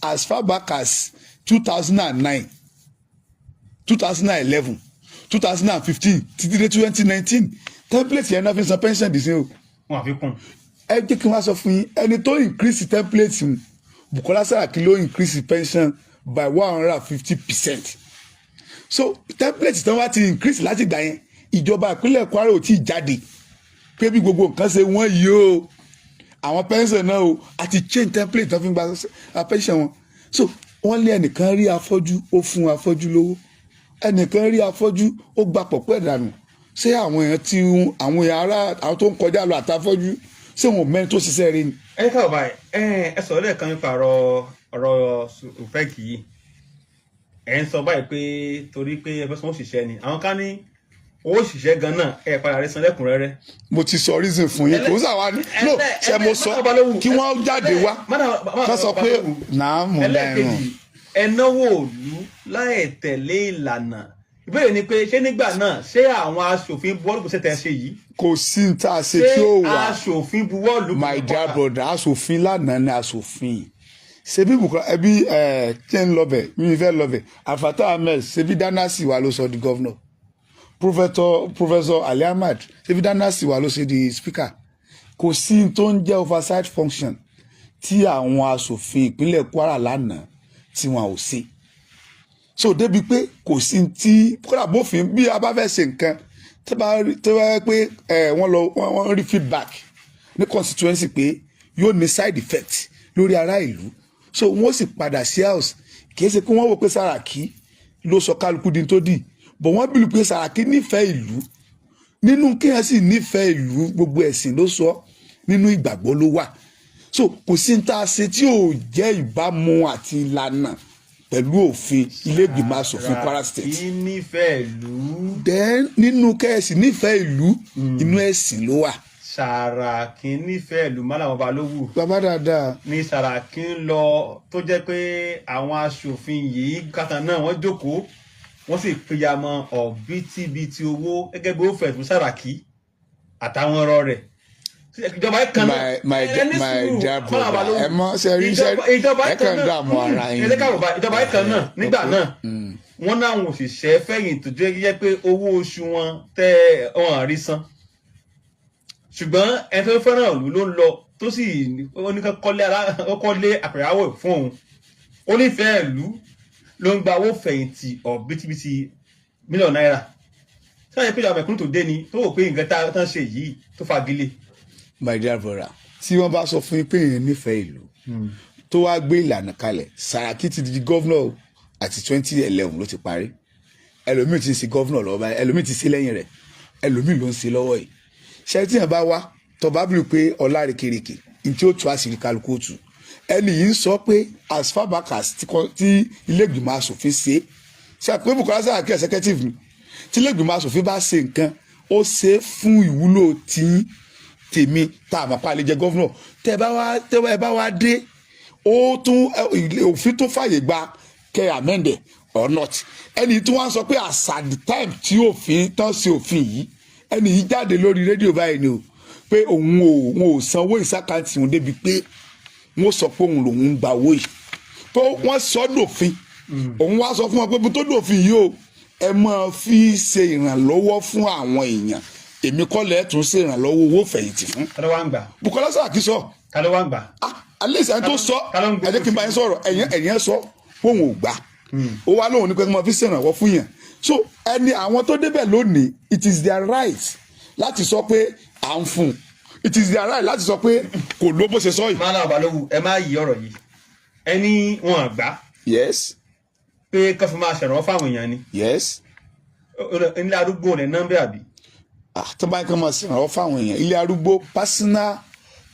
as far back as 2009, 2011, 2015 títí dé 2019, template yẹn náà fi ń san pension dì sí o. Wọn àfi kún. Ẹ jẹ́ kí n wá sọ fún yín, ẹni tó increase template mu, Bukola Saraki ló increase pension by 150%. So template tí wọ́n bá ti increase láti gbà yẹn, ìjọba ìpínlẹ̀ Kwara ò tí ì jáde pé bí gbogbo nǹkan ṣe wọ́n yìí o, àwọn pension náà o, àti change template tí wọ́n fi ń gba pension wọn. So wọ́n lé ẹnìkan rí afọ́jú, ó fún afọ́jú lówó. Ẹnìkan rí afọ́jú, ó gba pọ̀pọ́ ẹ̀dànù. Ṣé àwọn èèyàn tí àwọn èèyàn ará, àwọn tó ń kọjá lọ àtàfọ́jú, ṣé wọn ò mẹ́rin tó ṣiṣẹ́ rí ni? Ẹ káwọ báyìí, ẹ sọ̀rọ̀ lẹ́ẹ̀kan nípa ọ̀rọ̀ UBEC yìí. Ẹ ń sọ báyìí pé torí pé ẹ fẹ́ sanwó òṣìṣẹ́ ni, àwọn kan ní owó òṣìṣẹ́ gan náà ẹ padà rí san lẹ́kùnrẹ́rẹ́. Mo ti sọ reason fún yín, kò ń sàwa ní no ṣe mo sọ kí wọ́n jáde wá kán sọ pé nàámù náírà. Ẹlẹ́ẹ̀kejì, ẹ náwó òlu láì tẹ̀lé ìlànà. Ìbéèrè ni pé ṣé nígbà náà, ṣé àwọn aṣòfin buwọ́lù kò ṣe tẹ̀ ṣe yìí? Kò sí ní tá a ṣe tí ó Ṣé wà. aṣòfin buwọ́lù? My dear brother, aṣòfin lánàá ni aṣòfin. Ṣebí Bukola ẹbí ẹ tí ń lọbẹ, mi fẹ́ lọbẹ. Alfatai Ahmed, ṣebí Dynasty wa ló sọ di governor. Professor Ali Ahmad, ṣebí Dynasty wa ló ṣe di speaker. Kò sí ní tó ń jẹ́ oversight function tí àwọn aṣòfin ìpínlẹ̀ Kwara lánàá tí wọn ò ṣe. So débi pé kò sí tí kódà bófin bí a bá fẹ́ ṣe nǹkan, tó bá yẹ pé ẹ wọ́n lọ wọ́n rí feedback ní constituency pé yóò ní side effect lórí ará ìlú, so wọ́n sì padà sí house. Kì í ṣe pé wọ́n wò pé Sàràkí ló sọ kálukú di tó dì, but wọ́n believe pé Sàràkí nífẹ̀ẹ́ ìlú. Nínú kéèyàn sì nífẹ̀ẹ́ ìlú, gbogbo ẹ̀sìn ló sọ, nínú ìgbàgbọ́ ló wà. So kò sí ní tá a ṣe tí ò jẹ́ ìbámu àti ìlànà pẹ̀lú òfin ilé ìgbìmọ̀ asòfin Kwara State. Kì í nífẹ̀ẹ́ ìlú. Then nínú kẹ́ẹ̀sì nífẹ̀ẹ́ ìlú, inú ẹ̀sìn ló wà. Sàràkí nífẹ̀ẹ́ ìlú, Málàmọ́ Balógun. Bàbá dáadáa. Ní Sàràkí ń lọ tó jẹ́ pé àwọn aṣòfin yìí kàtà náà wọ́n jókòó, wọ́n sì pìyàmọ́ ọ̀bítíbitì owó gẹ́gẹ́ bí ó fẹ̀ fún Sàràkí àtàwọn ọ̀rọ̀ rẹ̀. Ìjọba kan náà My dear brother, ẹ mọ sẹrí ìjọba ẹ kàn ń dààmú ara yín. Ìjọba kan náà nígbà náà, wọ́n náwọn òṣìṣẹ́ fẹ̀yìntì tó jẹ́ pé owó oṣù wọn tẹ́ wọn rí san, ṣùgbọ́n ẹni tó fẹ́ràn ìlú ló ń lọ tó sì ó ní kọ́lé àpẹ̀yàwó fún òun. Ó nífẹ̀ẹ́ ìlú ló ń gba owó fẹ̀yìntì ọ̀bítíbitì mílíọ̀nù náírà. Sáyẹn pé ìjọba mẹ̀kúnnù tó dé ni tó wò pé nǹkan tá ń ṣe yìí tó fagilé. My dear brother, tí wọ́n bá sọ fún yín pé èèyàn nífẹ̀ẹ́ ìlú tó wá gbé ìlànà kalẹ̀, Sàràkí ti di governor àti 2011 ló ti parí. Ẹlòmíì ti ń ṣe governor lọ́wọ́ báyìí, ẹlòmíì ti ṣe lẹ́yìn rẹ̀, ẹlòmíì ló ń ṣe lọ́wọ́ yìí. Ṣé tí yẹn bá wá tó bá bìrì pé ọlá rèkèrèkè ní tí ó tú àṣírí kálukú ó tú, ẹni yìí ń sọ pé as far back as tí ilé ìgbìmọ̀ asòfin ṣe ṣe àpé Bukola Saraki executive ni, tí ilé ìgbìmọ̀ asòfin bá ṣe nǹkan, ó ṣe fún ìwúlò tiyín tèmi tá a mọ̀ pa lè jẹ governor. Tẹ́ ẹ bá wá dé, ó tún òfin tó fàyè gba kẹ́ amend or not. Ẹni tí wọ́n sọ pé as at the time tí òfin tán ṣe òfin yìí, ẹni yìí jáde lórí rédíò báyìí ni o pé òun ò sanwó sí account òun débi pé wọ́n sọ pé òun lòun ń gba owó yìí, tó wọ́n sọ dòfin. Òun wá sọ fún wọn pé bó tó dòfin yìí o, ẹ máa fi ṣe ìrànlọ́wọ́ fún àwọn èèyàn, èmi kọ́ lẹ́ẹ̀ tún ṣe ìrànlọ́wọ́ owó fẹ̀yìntì fún. Ta ló wá ń gbà? Bukola Saraki sọ. Ta ló wá ń gbà? Ah, alẹ́ ìsàn tó sọ. Ta ló ń gbé? Ẹ jẹ́ kí n bá yín sọ̀rọ̀. Ẹ̀yìn sọ fóun ò gbà, ó wá lóhùn ní pé kí wọ́n fi ṣèrànwọ́ fún yẹn. So ẹni àwọn tó débẹ̀ lónìí, it is their right láti sọ pé à ń fún un. It is their right láti sọ pé kò ló bó ṣe sọ yìí. Málàmọ́ Balógun, ẹ má yí ọ̀rọ̀ yìí. Ẹni wọn gbà pé kó fi máa ṣèrànwọ́ fáwọn èèyàn ni. Ilé arúgbó rẹ̀ nọ́mbẹ́ àbí? Ah, tó bá ń kọ́ máa ṣèrànwọ́ fáwọn èèyàn, ilé arúgbó, personal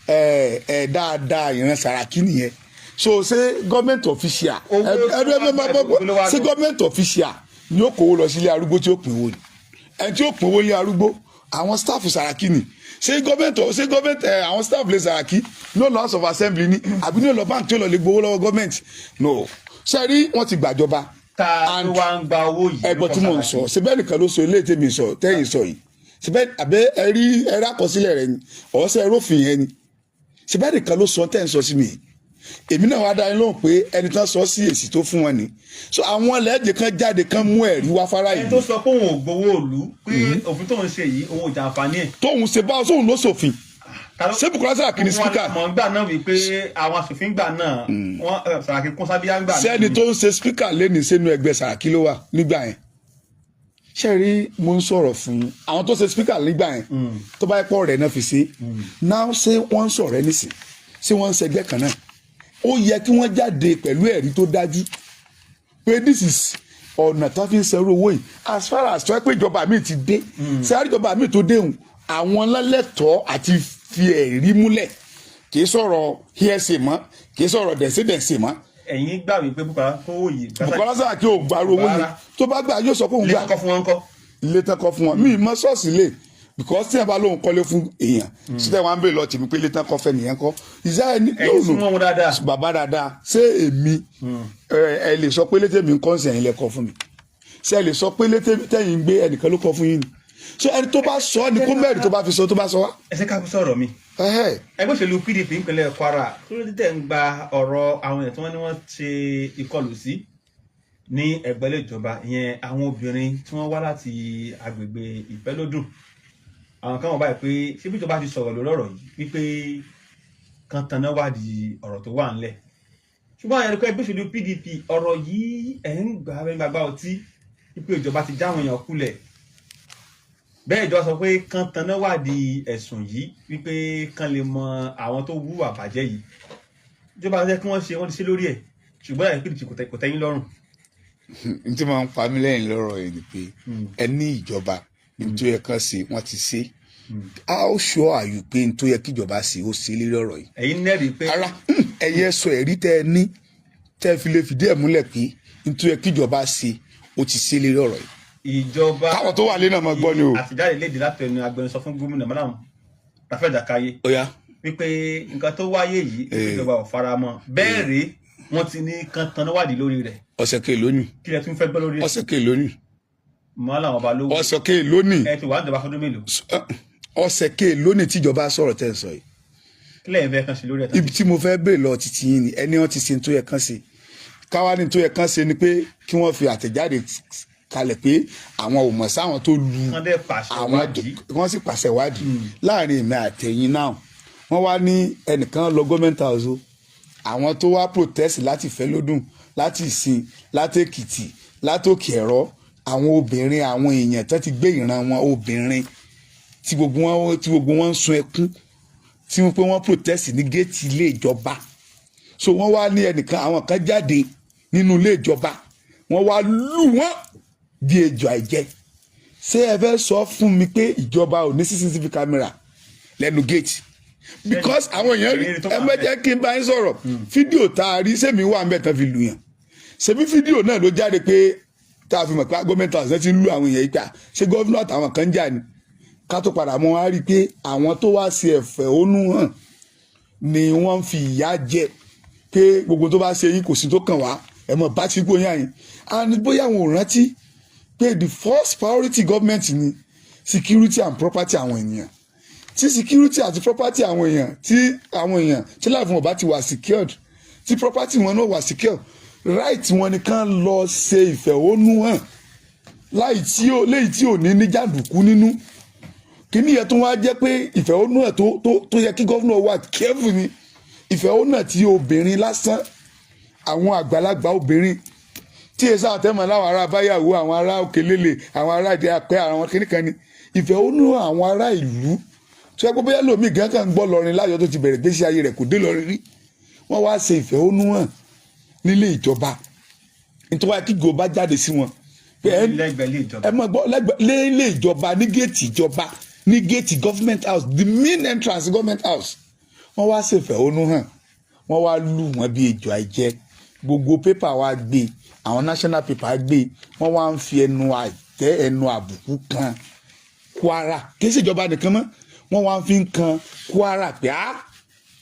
ẹ̀ ẹ̀ dáadáa ìran Sàràkí nìyẹn. So ṣé government official Owó ẹ ẹ ẹ ẹ ló wá ṣé lọ. government official ni ó kówó lọ sí ilé arúgbó tí ó pín owó ni? Ẹni tí ó pín owó ilé arúgbó, àwọn staff Sàràkí ni. Ṣé government ẹ àwọn staff lè Sàràkí ní ó lọ House of Assembly ni àbí ní ó lọ bank tí ó lọ lè gbowó lọ́wọ́ government? No, ṣe rí, wọ́n ti gbàjọba. Ta ló And wá ń gba owó yìí? Ẹgbọ́n tí mò ń sọ, ṣe bẹ́ẹ̀ nìkan ló sọ eléyìí tèmi sọ tẹ́yìn sọ yìí? Ṣe bẹ́ẹ̀ àbẹ́ ẹ rí ẹ rí àkọsílẹ̀ rẹ ni ọ̀sẹ̀ ẹrófin yẹn ni? Ṣe bẹ́ẹ̀ nìkan ló sọ tẹ́ ń sọ sí mi yìí? Èmi náà wá dá yín lóhùn pé ẹni tán sọ sí èsì tó fún wọn ni. So àwọn lẹ́ẹ̀jẹ̀ kan jáde kan mú ẹ̀rí wá fara Ẹni yìí. tó sọ pé òun ò gbowó òlu, pé òfin tóun ṣe yìí, òun ò jàǹfààní ẹ̀. Tóun ṣe bá sóun ló ṣòfin. Ṣé Bukola Saraki ni speaker? Mọ̀ ń gbà náà wípé àwọn aṣòfin gbà náà wọ́n Saraki kún sábíyá ń gbà náà. Sẹ́ni tó ń ṣe speaker lẹ́ni sínú ẹgbẹ́ Saraki ló wà nígbà yẹn. Ṣe rí, mo ń sọ̀rọ̀ fún yín, àwọn tó ṣe speaker nígbà yẹn, tó bá yẹ pọ̀ rẹ̀ náà fi ṣe náà, ṣé wọ́n ń sọ̀rọ̀ ẹ nísìn? Ṣé wọ́n ń ṣẹgbẹ́ kan náà? Ó yẹ kí wọ́n jáde pẹ̀lú ẹ̀rí tó dájú pé this is ọ̀nà tó fi ń ṣerú owó yìí. As far as tó yẹ pé ìjọba mi ti dé, ṣé àríjọba mi tó déhùn, àwọn lálẹ́tọ̀ọ́ àti fi ẹ̀rí múlẹ̀. Kì í sọ̀rọ̀ hearsay mọ́, kì í sọ̀rọ̀ dẹ̀sídẹ̀sí mọ́. Ẹ̀yin gbà wípé Bukola kówó yìí. Bukola Saraki ò gbàrú owó yẹn. Tó bá gbà, yóò sọ pé òun Ilé gbà. kọ́ fún wọn kọ́. Ilé tán kọ́ fún wọn, mi mọ ṣọ́ọ̀ṣì lè, because tí ẹ bá lóun kọ́lé fún èèyàn síbẹ̀, wọn á bèèrè lọ tèmi pé ilé tán kọ́ fẹ́ nìyẹn kọ́ ìyá ẹni. Ẹ̀yin súnmọ́ wọn dáadáa. Bàbá dáadáa. Ṣé èmi ẹ lè sọ pé létè mi ń kọ́ ń sẹ̀yìn lẹ kọ́ fún mi? Ṣé ẹ lè sọ pé létè tẹ̀yìn ń gbé ẹnìkan ló kọ́ fún yín ni? So ẹni tó bá sọ ni kó mẹ́rin tó bá fi sọ, tó bá sọ wá. Ẹ ṣe ká kó sọ̀rọ̀ mi. Ẹhẹ́. Ẹgbẹ́ òṣèlú PDP ìpínlẹ̀ Kwara, kí ló dé tẹ̀ ń gba ọ̀rọ̀ àwọn èèyàn tí wọ́n ní wọ́n ṣe ìkọlù sí ní ẹgbẹ́ ilé ìjọba, ìyẹn àwọn obìnrin tí wọ́n wá láti agbègbè Ìfẹ́lódùn? Àwọn kan wọ́n báyìí pé ṣé bí ìjọba ti sọ̀rọ̀ lórí ọ̀rọ̀ yìí wípé kan tanná wádìí ọ̀rọ̀ tó wà ńlẹ̀, ṣùgbọ́n àwọn ẹ̀rọ ẹgbẹ́ òṣèlú PDP, ọ̀rọ̀ yìí ẹ̀ ń gbà bẹ́ẹ̀ gbàgbá ọtí wípé ìjọba ti já àwọn èèyàn kulẹ̀. Bẹ́ẹ̀ ìjọba sọ pé kán tanná wádìí ẹ̀sùn yìí, wípé kán lè mọ àwọn tó wúwà bàjẹ́ yìí. Ìjọba jẹ́ kí wọ́n ṣe, wọ́n ti ṣe lórí ẹ̀, ṣùgbọ́n ẹ̀ PDP kò tẹ́yìn lọ́rùn. N tí máa ń pa mí lẹ́yìn lọ́rọ̀ yìí ni pé ẹ ní ìjọba ní tó yẹ kán ṣe, wọ́n ti ṣe. How sure are you pé n tó yẹ kíjọba ṣe, ó ṣe lérí ọ̀rọ̀ yìí? Ẹ̀yin nẹ́rìí pé Ara ẹ̀yẹ sọ ẹ̀rí tẹ́ ẹ ní tẹ́ ẹ fi lè fìdí ẹ̀ múlẹ̀ pé n tó yẹ kíjọba ṣe, ó ti ṣe lérí ọ̀rọ̀ yìí. Ìjọba Káwọn tó wà lé náà máa gbọ́ ni o. Àtijáde léde láti ẹnu agbẹnusọ fún gómìnà, Madam Rafael Jakaye, Ó yá. wípé nǹkan tó wáyé yìí, ìjọba ò fara mọ́. Bẹ́ẹ̀ rèé, wọ́n ti ní kán tanná wádìí lórí rẹ̀. Ọ̀sẹ̀ kè lónìí. Kí lẹ tún fẹ́ gbọ́ lórí ẹ̀? Ọ̀sẹ̀ kè lónìí. Mọ́ làwọn ọba lówó. Ọ̀sẹ̀ kè lónìí. Ẹ ti wà níjọba fọdún mélòó? Ọ̀sẹ̀ kè lónìí tíjọba sọ̀rọ̀ tẹ́ ń sọ yìí. Kí lẹ́yìn fẹ́ kàn sí lórí ẹ̀ tán? Ibi tí mo fẹ́ bèèrè lọ títí yín ni, ẹni wọ́n ti ṣe tó yẹ kán ṣe, káwá ní tó yẹ kán ṣe ni pé kí wọ́n fi àtẹ̀jáde kalẹ̀ pé àwọn ò mọ̀ sáwọn tó lu Kán dẹ̀ pàṣẹ àwọn wádìí. Wọ́n sì pàṣẹ wádìí láàrin èmi àtẹ̀yìn náà. Wọ́n wá ní ẹnìkan lọ government house o, àwọn tó wá protest láti Ìfẹ́lódùn, láti Ìsìn, láti Èkìtì, láti Òkè Ẹ̀rọ, àwọn obìnrin, àwọn èèyàn tó ti gbé ìran wọn obìnrin tí gbogbo wọn ń sun ẹkún, tí wọ́n pé wọ́n protest ní géètì ilé ìjọba. So wọ́n wá ní ẹnìkan, àwọn kan jáde nínú ilé ìjọba, wọ́n wá lù wọ́n bí ejò àìjẹ. Ṣé ẹ fẹ́ sọ fún mi pé ìjọba ò ní CCTV camera lẹ́nu géètì? Because àwọn èèyàn rí ẹ mẹ́jẹ kí n bá yín sọ̀rọ̀, fídíò tá a rí sẹ́mi wà ń bẹ̀ tán fi lù yàn. Ṣebí fídíò náà ló jáde pé tá a fi mọ̀ pé government house ti ń lu àwọn èèyàn yìí pé ṣé governor àtàwọn kan ń jà ni. Ká tó padà mọ́, wá rí i pé àwọn tó wá ṣe ẹ̀fẹ̀hónú hàn ni wọ́n fi ìyà jẹ, pé gbogbo tó bá ṣe yín, kò sí tó kàn wá, ẹ mọ̀ bá ti kó yín àyìn. And bóyá àwọn ò rántí pé the first priority government ni security and property àwọn ènìyàn. Tí security àti property àwọn èèyàn, tí àwọn èèyàn tí life wọn bá ti wà secured, tí property wọn náà wà secured, right wọn ni kán lọ ṣe ìfẹ̀hónú hàn láì tí ó léyìí tí ò ní ní jàǹdùkú nínú. Kíní yẹn tó wá jẹ́ pé ìfẹ̀hónú hàn tó yẹ kí governor wà careful ni ìfẹ̀hónú hàn tí obìnrin lásán, àwọn àgbàlagbà obìnrin tí èsà àtẹ̀mọ̀ láwọn ará báyàwó, àwọn ará òkèlélè, àwọn ará ìdí apẹ́, àwọn kìnnìkan ni ìfẹ̀hónú àwọn ará ìlú tó yẹ kó bóyá lómi gan kan gbọ́ lọrin láyọ̀ tó ti bẹ̀rẹ̀ gbèsè ayé rẹ̀, kò dé lọrin rí, wọ́n wá ṣe ìfẹ̀hónú hàn nílé ìjọba nítorí wáyé kí ìjọba jáde sí wọn pé ẹ Lẹ́gbẹ̀ẹ́ ilé ìjọba. Ẹ mọ̀ gbọ́, lẹ́gbẹ̀ẹ́ lé ìjọba, ní géètì ìjọba, ní géètì government house, the main entrance government house, wọ́n wá ṣe ìfẹ̀hónú hàn, wọ́n wá lù wọ́n bí ejò àìjẹ. Gbogbo paper wa gbé, àwọn national paper gbé, wọ́n wá ń fi ẹnu àtẹ ẹnu àbùkù kan Kwara. Kì í ṣèjọba nìkan mọ́, wọ́n wá fi ń kan Kwara pé á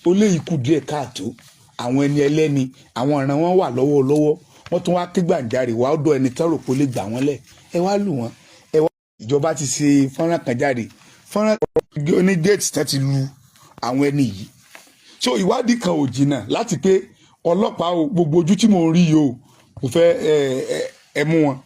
ó lé ikú díẹ̀ káàtó, àwọn ẹni ẹlẹ́ni, àwọn ọ̀ràn wọn wà lọ́wọ́lọ́wọ́, wọ́n tún wá ké gbàǹjarè wá ọ̀dọ̀ ẹni tán rò pé ó lè gbà wọ́n lẹ̀, ẹ wá lù wọ́n. Ẹ wá ìjọba ti ṣe fọ́nrán kan jáde, fọ́nrán oní géètì tán ti lu àwọn ẹni yìí. So ìwádìí kan ò jìnnà láti pé ọlọ́pàá o, gbogbo ojú tí mò ń rí yìí o, mo fẹ́ ẹ mú wọn.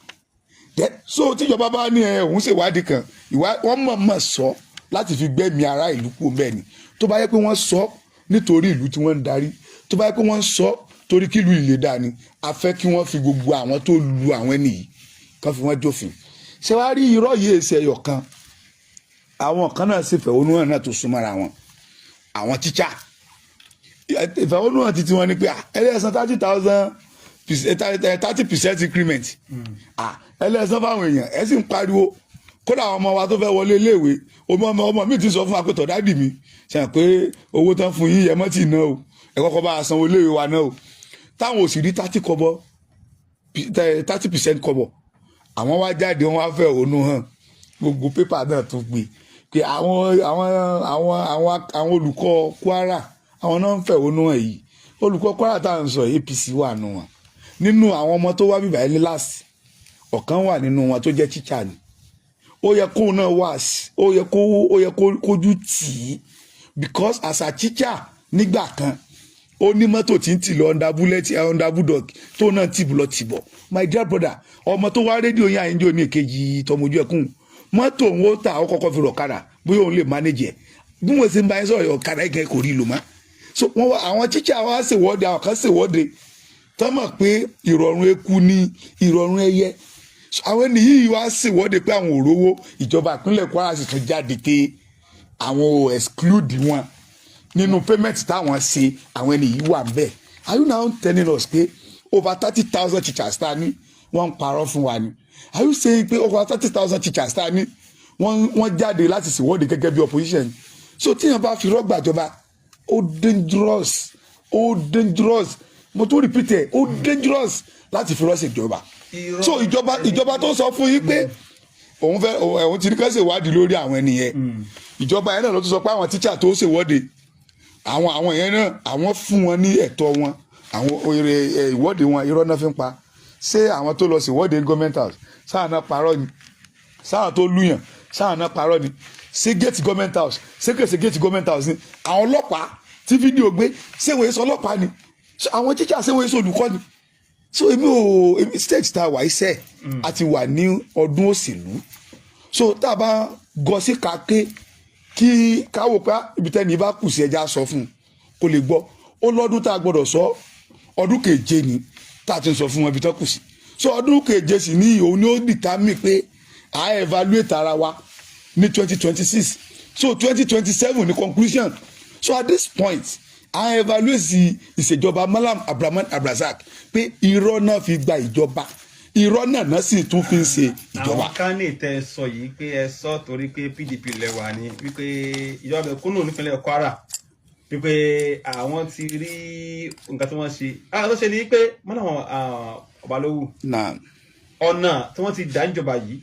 So tíjọba bá ní ẹ òun ṣèwádìí kan, wọ́n mọ̀ọ́mọ̀ sọ láti fi gbẹ́mìí ará ìlú kú bẹ́ẹ̀ ni. Tó bá yẹ pé wọ́n sọ nítorí ìlú tí wọ́n ń darí, tó bá yẹ pé wọ́n sọ torí kí ìlú ìlè dáa ni, a fẹ́ kí wọ́n fi gbogbo àwọn tó lu àwọn ẹni yìí kán fi wọ́n jófin. Ṣé wàá rí irọ́ yìí, èsì ẹyọ kan, àwọn kan náà sì fẹ̀hónú hàn náà tó súnmọ́ra wọn, àwọn tíṣà. Ìfẹ̀hónú hàn títí wọn ni pé ẹlẹ́sàn 30,000, 30% increment ẹlẹ́sàn fáwọn èèyàn, ẹ sì ń pariwo. Kódà àwọn ọmọ wa tó fẹ́ wọlé iléèwé, ọmọ mi ti sọ fún wa pé tọ̀ daddy mi ṣe hàn pé owó tán fún yín yẹ mọ́ tì náà o, ẹ kọ́kọ́ bá a sanwó iléèwé wa náà o. Táwọn ò sì rí 30 kọ́bọ̀, 30% kọ́bọ̀. Àwọn wá jáde, wọn wá fẹ̀hónú hàn. Gbogbo paper náà tún gbé pé àwọn olùkọ́ Kwara, àwọn náà ń fẹ̀hónú hàn yìí. Olùkọ́ Kwara tá à ń sọ, APC wà nù wọn. Nínú àwọn ọmọ tó wá bíbá yẹn ní last, ọ̀kan wà nínú wọn tó jẹ́ tíṣà ni. Ó yẹ kóun náà wà ó yẹ kó kójú tì í, because as a teacher nígbà kan, ó ní mọ́tò tí ń tì lọ under bullet, under bulldog, tó náà tì lọ tì bọ̀. My dear brother, ọmọ tó wá rédíò yín àyíǹde òní èkejì tọmọjú ẹkún, mọ́tò òun ó tà, ó kọ́kọ́ fi rọ̀kadà bóyá òun lè manage ẹ̀. Bí wọ́n ṣe ń bá yín sọ̀rọ̀, ọ̀kadà yìí kò rí lò mọ́. So wọ́n wá àwọn teacher wa ṣèwọ́de, àwọn kan ṣèwọ́de tọ́ mọ̀ pé ìrọ̀rùn eku ní ìrọ̀rùn ẹyẹ. So àwọn ènìyàn wá ṣèwọ́de pé àwọn ò rówó. Ìjọba ìpínlẹ̀ Kwara sì tún jáde pé àwọn ò exclude wọn nínú payment táwọn ṣe. Àwọn ènìyàn wà bẹ́ẹ̀. Are you now telling us pé over 30,000 teachers tá a ní, wọ́n ń parọ́ fún wa ni? Are you saying pé over 30,000 teachers tá a ní, wọ́n jáde láti ṣèwọ́de gẹ́gẹ́ bí opposition? So tíyẹn bá fi rọ́gbà jọba, ó dangerous, ó dangerous. Mo tún repeat ẹ, ó dangerous láti fi rọ́ọ̀sì ìjọba. So ìjọba tó sọ fún yín pé òun fẹ́ òun ti ní ká ṣèwádìí lórí àwọn ènìyàn, ìjọba yẹn náà ló tún sọ pé àwọn tíṣà tó ṣèwọ́de, àwọn yẹn náà, àwọn fún wọn ní ẹ̀tọ́ wọn. Àwọn èrè ìwọ́de wọn, irọ́ náà fi ń pa. Ṣé àwọn tó lọ ṣèwọ́de ní government house sáà náà parọ́ ni? Sáà tó lùyàn sáà náà parọ́ ni? Ṣé gate government house, ṣé kèsè gate government house ni? Àwọn ọlọ́pàá tí fídíò gbé, ṣé wọ́n sọ ọlọ́pàá ni? Àwọn tíṣà, ṣé wọ́n sọ olùkọ́ ni? So èmi ò èmi stage tá a wà iṣẹ́ a ti wà ní ọdún òṣèlú. So tá a bá gọ sí kàké kí káwọ pé ibi tẹ́ni bá kù sí, ẹja sọ fún un kó lè gbọ́. Ó lọ́dún tá a gbọ́dọ̀ sọ, ọdún keje ni tá a ti ń sọ fún wọn ibi tó kù sí. So ọdún keje sì ní òun ni ó determine pé à evaluate ara wa ní 2026. So 2027 ní conclusion. So at this point, à evaluate ìṣèjọba Malam Abdulrahman Abdulrasaq pé irọ́ náà fi gba ìjọba, irọ́ náà sì tún fi ń ṣe ìjọba. Àwọn kan ní tẹ sọ yìí pé ẹ sọ torí pé PDP lẹwà ni, wípé ìjọba mẹ̀kúnnù nípínlẹ̀ Kwara, wípé àwọn ti rí nǹkan tí wọ́n ṣe. Àwọn tó ṣe ni pé mọ́nà Ọbalówù, ọ̀nà tí wọ́n ti dá níjọba yìí,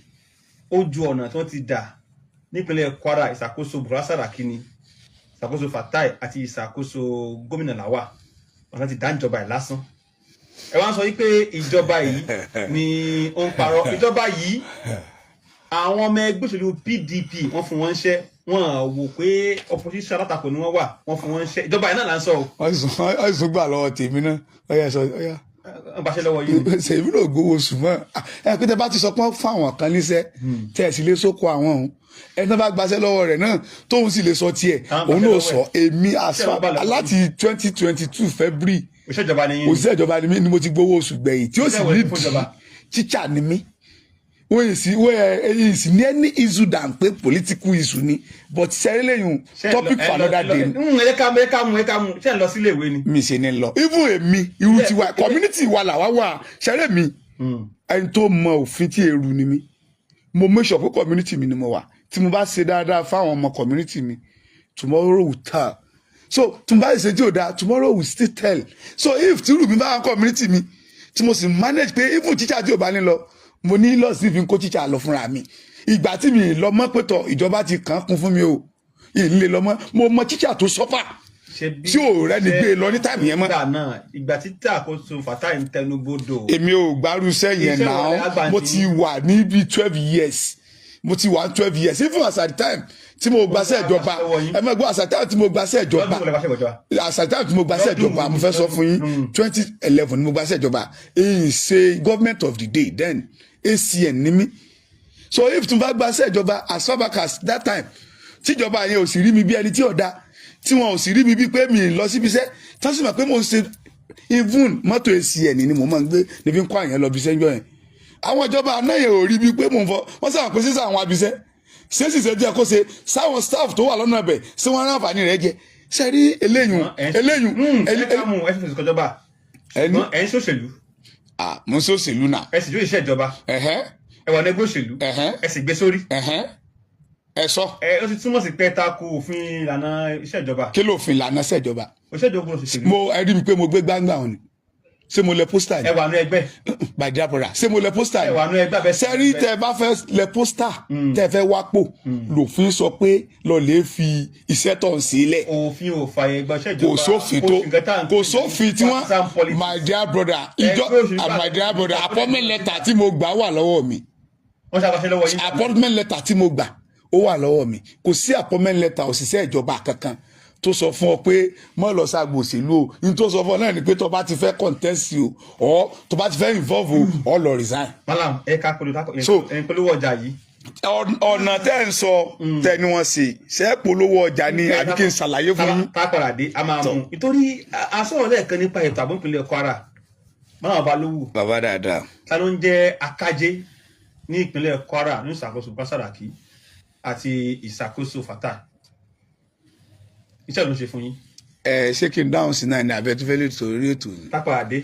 ó ju ọ̀nà tí wọ́n ti dà nípínlẹ̀ Kwara ìṣàkóso Bukola Saraki ni, ìṣàkóso Fatai àti ìṣàkóso gómìnà Lawal. Ọ̀nà ti dá níjọba yìí lásán, ẹ wá ń sọ wípé ìjọba yìí ni ó ń parọ́. Ìjọba yìí, àwọn ọmọ ẹgbẹ́ òṣèlú PDP, wọ́n fún wọn ń ṣẹ́, wọ́n wò pé opposition, alátakò ni wọ́n wà, wọ́n fún wọn ń ṣẹ́. Ìjọba yìí náà là ń sọ o. Wọ́n sì gbà lọ́wọ́ tèmi náà. Ọ̀yà sọ ọ̀yà. Wọ́n bá ṣe lọ́wọ́ yìí ni. Ṣèbí náà gbowó oṣù mọ́ ẹ pé tẹ bá ti sọ pé fún àwọn kan níṣẹ́, tẹ́ ẹ sì lè sóko àwọn òun, ẹni tó bá gbaṣẹ́ lọ́wọ́ rẹ̀ náà, tóun sì lè sọ tiẹ̀, Táwọn òun gbaṣẹ́ náà lọ́wọ́ sọ ẹ̀. Èmi Ṣé wọ́n bá lọ́wọ́? láti 2022 February, òṣìṣẹ́ ìjọba ni yín ni. Òṣìṣẹ́ ìjọba ni mí ni mo ti gbowó oṣù gbẹ̀yìn tí ó sì Iṣẹ́ wo ni ní fún ìjọba? Tíṣà ni mí. Wọ́n yìí sí wọ́n yìí sí ní any issue than pé political issue ni, but sẹ́rí lẹ́yìn, Ṣé ẹ lọ- topic ẹ for lọ- another day. Ẹ jẹ́ ká mú, ẹ ká mú, ẹ ká mú. Ṣé ẹ lọ sílé ìwé ni? Mi ṣe ni lọ. Even èmi, irú tiwa, community wa làwa wà. Ṣẹlẹ mi, ẹni tó mọ òfin tí èrú ni mí. Mo make sure pé community mi ni mo wà. Tí mo bá ṣe dáadáa fáwọn ọmọ community mi, tomorrow will tell. So tí mo bá ṣe tí ò dáa, tomorrow will still tell. So if tí irú mi bá wà community mi, tí mo sì manage pé even teacher tí ò bá ní lọ, mo ní lọ sí fi ń kó teacher lọ fúnra mi. Ìgbà tí mi lọ mọ́ pẹ̀tọ̀, ìjọba ti kàn án kún fún mi o, ìlè lọ mọ́. Mo mọ teacher tó suffer Ṣe bí tí ò rẹ́ni gbé e lọ ní time yẹn mọ́. Ìgbà náà, ìgbà tí àkóso Fatai ń tẹnu bodò. Èmi ò gbárù sẹ́yìn. Iṣẹ́ wo lẹ náà àgbà mo ti ti wà níbi 12 years, mo ti wà 12 years. Even as at the time tí mo gbaṣẹ́ ìjọba, ẹ máa gbọ́, as at the time tí mo gbaṣẹ́ ìjọba, Lọ́dún wo lẹ gbaṣẹ́ ìjọba? As at the time tí mo gbaṣẹ́ ìjọba, mo fẹ́ sọ fún yín, 2011 ni mo gbaṣẹ́ ìjọba. Èyí ṣe government of the day then, ACN ni mí. So if tí mo bá gbaṣẹ́ ìjọba as far back as that time, tíjọba yẹn ò sì rí mi bí ẹni tí ò da, tí wọn ò sì rí mi bí pé mi ì lọ síbi iṣẹ́, tí wọ́n sì mọ̀ pé mo ń ṣe, even mọ́tò ACN ni mo máa ń gbé níbi ń kó àyàn lọ bí iṣẹ́ ń jọ yẹn, àwọn ìjọba àná yẹn ò rí bíi pé mò ń fọ. Wọ́n sábà pé sísá àwọn abiṣẹ́ ṣé sì ṣe díẹ̀ kó ṣe sáwọn staff tó wà lọ́nà ẹ̀bẹ̀, ṣé wọ́n ráǹfààní rẹ̀ jẹ. Ṣe rí eléyùn eléyùn? Ẹ ká mú ẹ sì fèsì kọjọba. Ẹni Ẹ ń ṣòṣèlú. Ah, mo ń ṣòṣèlú náà. Ẹ sì jó iṣẹ́ ìjọba. Ẹ wà ní ẹgbẹ́ òṣèlú. Ẹ sì gbé sórí. Ẹ̀hẹ́, ẹ sọ. Ẹ ó ti túmọ̀ sí pé tako òfin ìlànà iṣẹ́ ìjọba. Kí ló fin ìlànà ṣèjọba? Òṣìṣẹ́ ìjọba òṣèlú. Mo ẹ rí mi pé mo gbé gbangba òní, ṣé mo lẹ poster ni? Ẹ wà ní ẹgbẹ́. My dear brother, ṣé mo lẹ poster Ẹ ni? wà ní ẹgbẹ́ abẹ́. Sẹ́rí, tẹ́ ẹ bá fẹ́ lẹ poster, tẹ́ ẹ fẹ́ wápò, lòfin sọ pé lọ lè fi iṣẹ́ tó ń sílẹ̀. Òfin ò fààyè gba iṣẹ́ ìjọba. Kò sófin tó, kò sófin tí wọ́n, my dear brother, ìjọ Ẹgbẹ́ òṣèlú my dear brother, appointment letter tí mo gbà wà lọ́wọ́ mi. Wọ́n ṣàkóso lọ́wọ́ yín. Appointment letter tí mo gbà, ó wà lọ́wọ́ mi. Kò sí appointment letter òṣìṣẹ́ ìjọba kankan tó sọ fún ọ pé mọ́ lọ ságbo òṣèlú o. Ní tó sọ fún ọ náà ni pé tó bá ti fẹ́ contest o, or tó bá ti fẹ́ involve o, ọ lọ resign. Malam, ẹ̀ka polówó So- polówó ọjà yìí. Ọ̀nà tẹ́ ń sọ tẹ́ ni wọ́n ṣe ṣe é, polówó ọjà ni àbí kí n ṣàlàyé fún yín? Tá a padà dé, a máa mú un nítorí a sọ̀rọ̀ lẹ́ẹ̀kan nípa ètò ààbò ìpínlẹ̀ Kwara. Malam Balówù, Bàbá dáadáa. ta ló ń jẹ́ Akájé ní ìpínlẹ̀ Kwara ní ìṣàkóso Basaraki àti ìṣàkóso Fatai? Iṣẹ́ ló ń ṣe fún yín. Ẹ ṣé, kí n dáhùn sí náà ní abẹ́ tó fẹ́ lè torí ètò ni. Tá a padà dé.